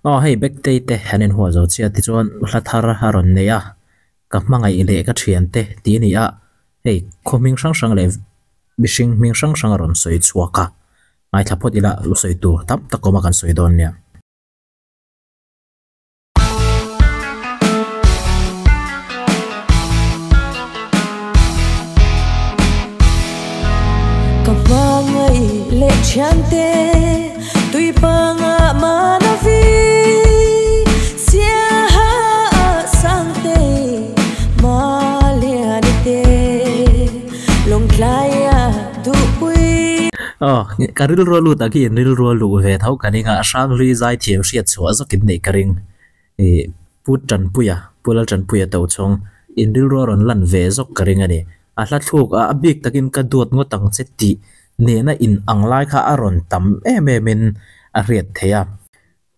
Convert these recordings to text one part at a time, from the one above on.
Aw hei Bektei te an inhuah zo chiah tichuan hla thar a rawn nei a, ka hmangaih leh ka thiante tih a ni a, hei khaw hming hrang hrang leh mihring hming hrang hrang a rawn sawi chhuak a, ngaithla phawt ila lu sawi tur tam tak awm a kan sawi dawn nia. Ka hmangaih leh thiante tui panga manavi Siaha Sangte Maliani te Lawngtlaia duhpui. Aw, ka rilru a lut ah khi in rilru a luh ve tho ka ring a, Hranghlui zaithiam hriat chhuah zawk in neih ka ring. Ih Pu Tanpuia, Pu Laltanpuia Tochhawng in rilru a rawn lan ve zawk ka ring a ni. A hla thluk a, a bik takin ka duat ngawt ang che tih nena in ang lai kha a rawn tam em em in a hriat theih a.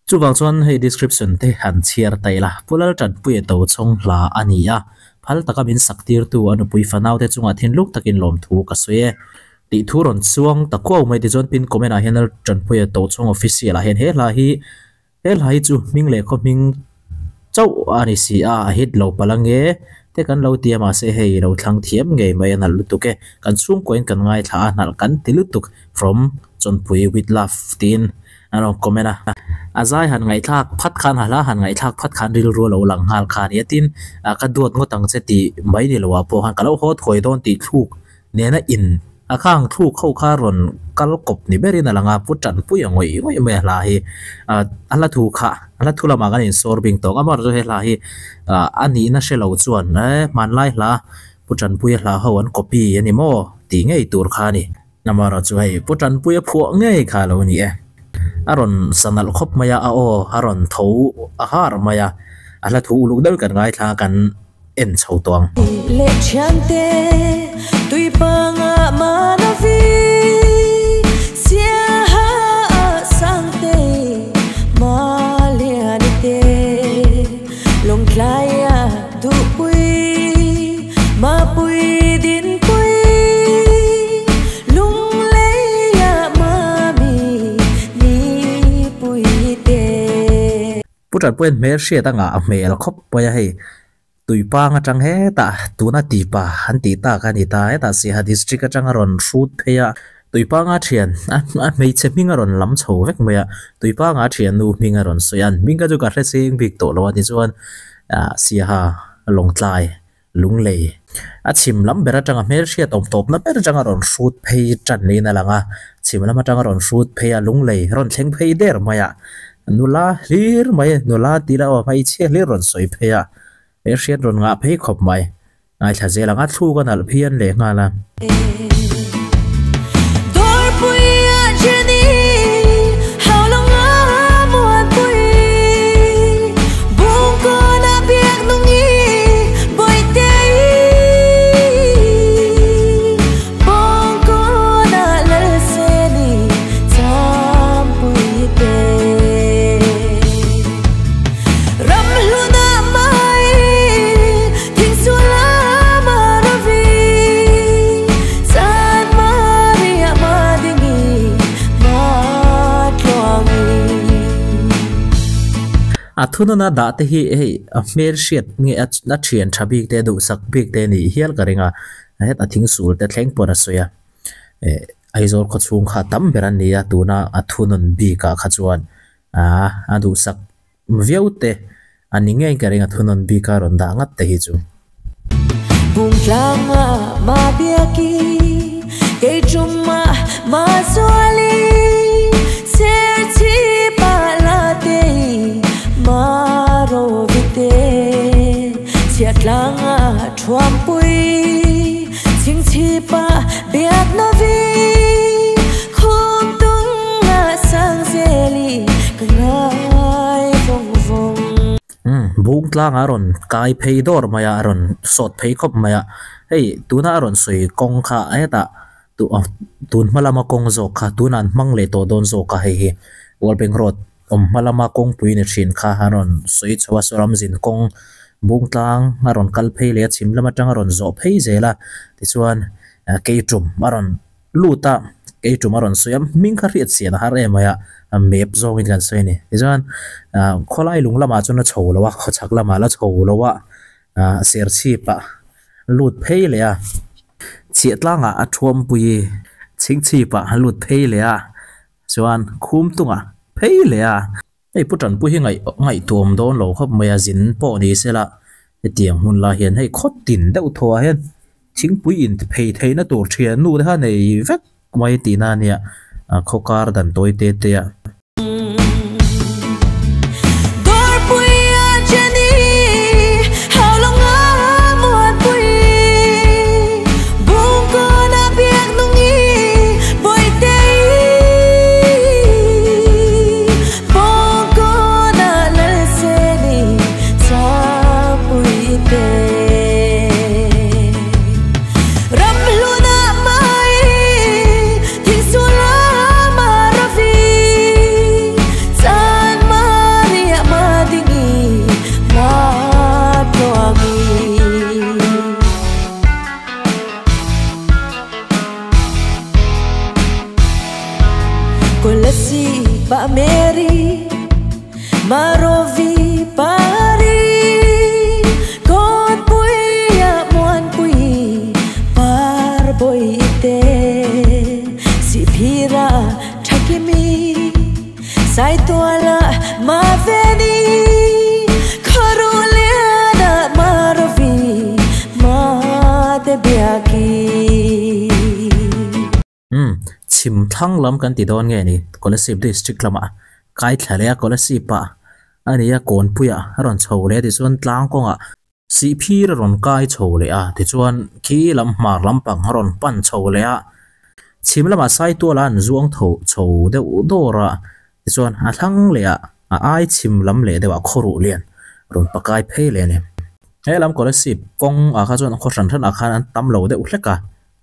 Chuvang chuan hei description te han chhiar ta ila, Pu Laltanpuia Tochhawng hla a ni a, phal taka min sak tirtu a nupui fanaute chungah thinlung takin lawmthu ka sawi e. Tih thu rawn chuang ta kuau mai tichuan pin comment ah hian Laltanpuia Tochhawng official ah hian he hla hi He hla hi chu hming leh khaw hming chauh a ni si a, a hit lo palh ange te kan lo ti a mahse hei lo thlang thiam ngei mai a nalh lutuk e, kan chhungkuain kan ngaithla a hnalh kan ti lutuk from Chawnpui with love tiin an rawn comment a. A zai han ngaihthlak phat khan a hla han ngaihthlak phat khan rilru a lo lang nghal kha a ni a tin ka duat ngawt ang che tih mai ni loah pawh khan ka lo haw thawi dawn tih thluk nena in A khang thluk ho kha rawn kal kawp ni berin a lang a, Pu Tanpuia ngawih ngawih mai a hla hi. A hla thu kha, a hla thu lamah kan insawr bing tawk. Amaherawhchu chu he hla hi a nihna hre lo chuan hmanlai hla Pu Tanpuia hla ho an copy a ni maw tih ngei tur kha a ni. Amaherawhchu chu hei Pu Tanpuia phuah ngei kha a lo ni e. A rawn sa nalh khawp mai a, a aw a rawn tho a har mai a, a hla thu uluk deuh kan ngaithla a kan. en chho tawh ang. Leh thiante tui panga manavi Siaha Sangte Maliani te Lawngtlaia duhpui Mapui Dinpui Lungleia Mami Nipui te. Pu Tanpuia'n hmel hriat anga a hmel khawp mai a hei. Tuipang atang hetah tuna tipa an tih tak a ni ta. Hetah Siaha District atanga rawn hrut phei a, Tuipanga thian a hmeichhe hming a rawn lam chho vek mai a, Tuipanga thiannu hming a rawn sawi a, an hming kha chu ka hre cheng bik tawh lo a tichuan Siaha Lawngtlai Lunglei a chhim lam ber atanga hmelhriat awm tawpna ber atanga rawn hrut phei tan niin a lang a, chhim lam atanga rawn hrut phei a Lunglei rawn thleng phei der mai a. Nula hlir mai, nula tih lah aw hmeichhia hlir rawn sawi phei a, he hriat rawn ngah phei khawp mai. Ngaithla zel ang a thluk a nalh phian leh nghal a. Dawrpuia Jenny Haulawng a Muanpui Bungkawn a biak nungi Bawihte-i Bawngkawn a Lalseni Champui te Ram hluna mai Thingsul a Maravi San Maria Madingi Matluangi. A thununa dah te hi hei a hmel hriat nge a thian tha bik te duhsak bik te nih hial ka ring a. Het a thing sul te thleng pawh a sawi a eh Aizawl khaw chhung kha tam ber an ni a tuna a thunawn bik ah kha chuan ah a duhsak viau te a ni ngei ka ring a thunawn bik a rawn dah ngat te hi chu. Bungtlanga Mabiaki Keichuma Mazuali Serchhipa Latei Marovite Chhiatlanga Thuampui Chhingchhipa Biak Novi Khum Tunga Sangzeli Ka ngai vawng vawng. Umm bung tlangah a rawn kai phei dawr mai a, a rawn sawt phei khawp mai a, hei tuna a rawn sawi kawng kha hetah tun hma lama kawng zawk kha tunah an hmang leh tawh dawn zawk a hei hi World Bank Road awm hma lama kawngpui ni thin kha a rawn sawi chho a, saw ram zin kawng bung tlang a rawn kal phei leh a chhim lam atang a rawn zawh phei zel a tichuan keitum a rawn lut a Kei tum a rawn sawi a, hming kha hriat chian a har em mai a, a map zawngin kan sawi a ni. Tichuan ah khawlai lung lamah chuan a chho lo a, khawchhak lamah la chho lo a, ah serchhip ah lut phei leh a, chhiah tlangah a thuampui chhingchhip ah a lut phei leh a, chuan khum tungah phei leh a. Hei Pu Tanpui hi ngaih ngaihtuam dawn lo khawp mai a, zin pawh ni se la hetiang hmun lai hian hei khaw tin deuh thaw ah hian thingpui in phei theihna tur thiannu te kha nei vek mai tihna a nia khaw kar dan tawi te te a. Dawrpuia Jenny Haulawng a Muanpui Bungkawn a Biaknungi Bawihte-i Bawngkawn a Lalseni Changpuite Ramhlun a Mai Thingsul a Maravi Chanmari a Madingi Matluangi. Kolasib a Mary Marovi Pari Kawnpui a Muanpui Parbawi te Sihphir a Thakimi Saitual a Maveni Kharulian a Marovi Mate Biaki. Umm, chhim thlang lam kan ti dawn nge ni, Kolasib District lamah kai thla leh a, Kolasib ah a ni a, Kawnpui ah a rawn chho leh a tichuan tlang kawngah Sihphir a rawn kai chho leh a, tichuan khi lam hmar lampang a rawn pan chho leh a, chhim lamah Saituala an zuang tho chho deuh dawr a, tichuan a thlang leh ah a ai chhim lam leh deuh ah khawruh lian rawn pakai phei leh a ni. He lam Kolasib kawng ah kha chuan khaw hran hran ah khan an tam lo deuh hlek a,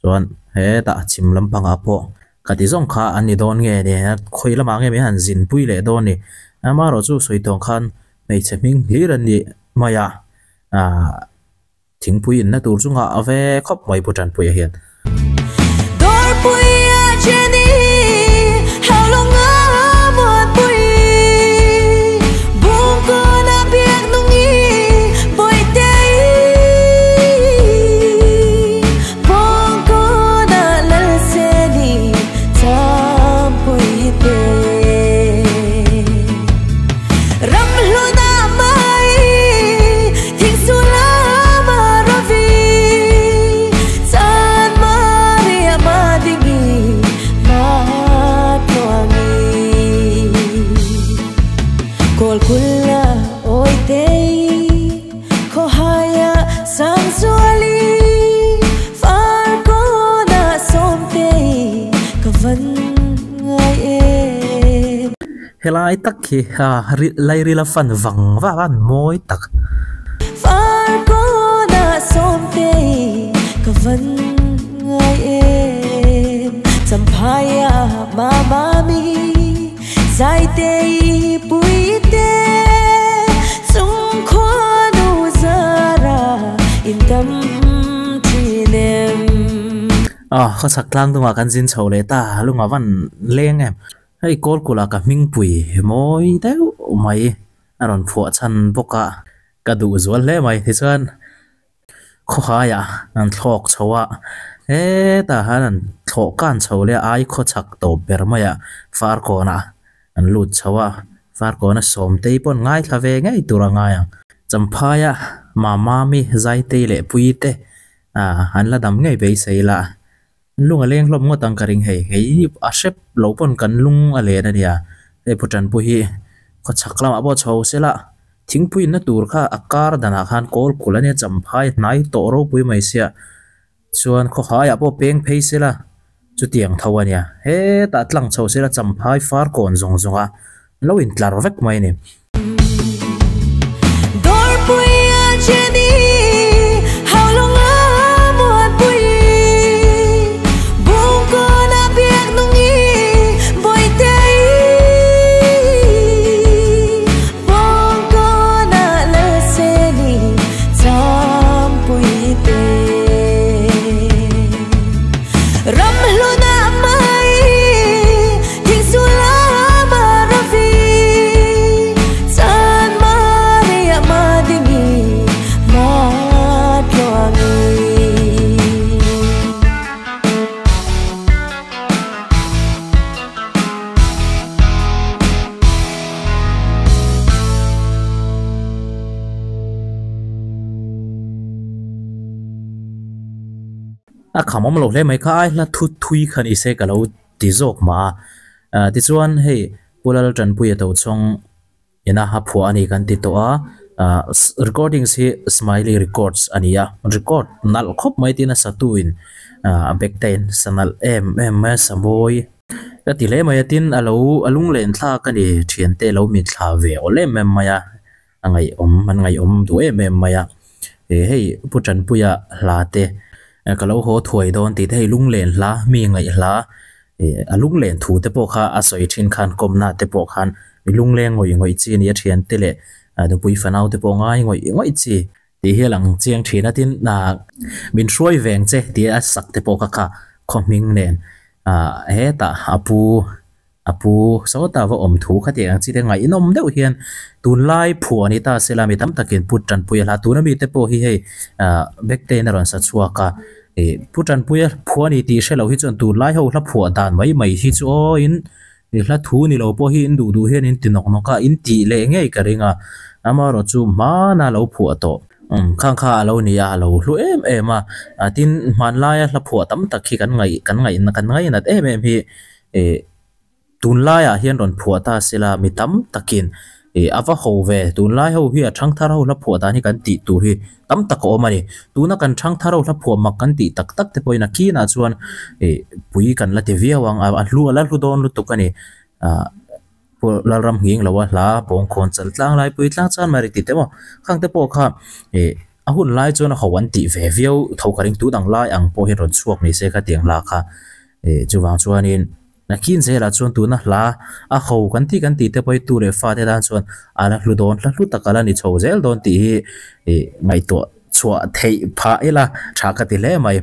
Chuan hetah chhim lampangah pawh ka ti zawng kha an ni dawn nge ni, khawi lamah nge min han zinpui leh dawn ni. Amaherawh chu sawi tawng khan hmeichhe hming hlir an ni mai a, aah thingpui inna tur chu nghah ve khawp mai Pu Tanpuia hian. Dawrpuia Jenny Haulawng a Muanpui Bungkawn a Biaknungi Bawihte-i Bawngkawn a Lalseni Champuite Ramhlun a Mai Thingsul a Maravi Chanmari a Madingi Matluangi Kawlkul a Awitei Khawhaia Sangzuali Farkawn a Sawmtei ka van ngai em. Helai tak hi lairila fan vang vak a an mawi tak. Farkawn a Sawmtei ka van ngai em. Champhaia Mamami Zaitei Puite Chungkhua nu zara in tam thin em. Aw, khaw chhak tlang dungah kan zin chho leh ta, lunga van leng em. Hei Kawlkula ka hmingpui mawi deuh mai a rawn phuah chhan bawk a, ka duh zual hle mai. Tichuan Khawhaiah an thlawk chho a, hetah hian an thlawh kan chho leh a, ai khaw chhak tawp ber mai a, Farkawnah an lut chho a, Farkawna Sawmtei pawn ngaithla ve ngei tur a ngai ang. Champhaia Mamami, Zaitei leh Puite an la dam ngei beisei la, lung a leng hlawm ngawt ang ka ring hei, hei a hrep lo pawn kan lung a len a nia, hei Pu Tanpu hi khaw chhak lamah pawh chho se la, thingpui inna tur kha a kar danah khan kawl kulh a nia champhai hnai tawh ropui mai sia, chuan khaw haiah pawh peng phei se la chutiang tho a nia, hetah tlang chho se la champhai far kawn zawng zawng a lo intlar vek mai a ni. Dawrpuia Jenny Haulawng a Muanpui Bungkawn a Biaknungi Bawihte-i Bungkawn a Lalseni Champuite Ramhlun a Mai. A khamawm lo hle mai kha ai hla thu thui kha ni se ka lo ti zawk mah a. Tichuan hei Pu Laltanpuia Tochhawng ina a phuah a ni kan ti tawh a, recordings hi Smiley Records a ni a, record nalh khawp mai tiin a satu in a bag te in sa nalh em em mai a, sa mawi ka ti hle mai a tin a lo a lunglen thlak a ni thiante lo mitthla ve awl em em mai a. A ngaihawm an ngaihawm duh em em mai a, eh hei Pu Tanpuia hla te ka lo haw thuai dawn tih te hei lunglen hla mi ngaih hla eh a lunglen thu te pawh kha a sawi thin khan kawmna te pawh khan mi lungleng ngawih ngawih chi a ni a thian te leh nupui fanau te pawh ngai ngawih ngawih chi tih hi a lang chiang thin a tin ah min hruai veng che tih a sak te pawh kha kha khaw hming nen ah hetah a pu. A pu sawta va awm thu kha tih ang chi te ngaihnawm deuh hian tunlai phuah ni ta sela mi tam takin Pu Tanpuia hla tuna mite pawh hi hei ah Bektein a rawn sa chhuak a ih Pu Tanpuia phuah a ni tih hre lo hi chuan tunlai ho hla phuah dan mai mai hi chu aw in hla thu ni lo pawh hi in duh duh hian in ti nawk nawk a in tih leh ngei ka ring a amaherawh chu hmana lo phuah tawh umm khang kha a lo ni a a lo hlu em em a tin hmanlaia hla phuah tam tak hi kan ngaih kan ngaih kan ngainat em em hi. Ih tunlaiah hian rawn phuah ta sela mi tam takin ih a va ho ve tunlai ho hi a thangthar ho hla phuah dan hi kan tih tur hi tam tak a awm a ni tuna kan thangthar ho hla phuah mak kan tih tak tak te pawhin a kinah chuan ih pui kan la ti viau ang a hlu a la hlu dawn lutuk a ni ah Lalram nghing lo a hla bawngkhawn chal tlang lai pui tlang chuan mari tih te maw khang te pawh kha ih a hun lai chuan a ho an tih ve viau tho ka ring tun ang lai ang pawh hian rawn chhuak ni se khatiang hla kha ih chuvang chuanin nakin zelah chuan tuna hla a ho kan tih kan tih te pawh hi tu leh fa te tan chuan a la hlu dawn hla hlu tak a la ni chho zel dawn tih hi ih ngaihtuah chhuah theih phah ila tha ka ti hle mai.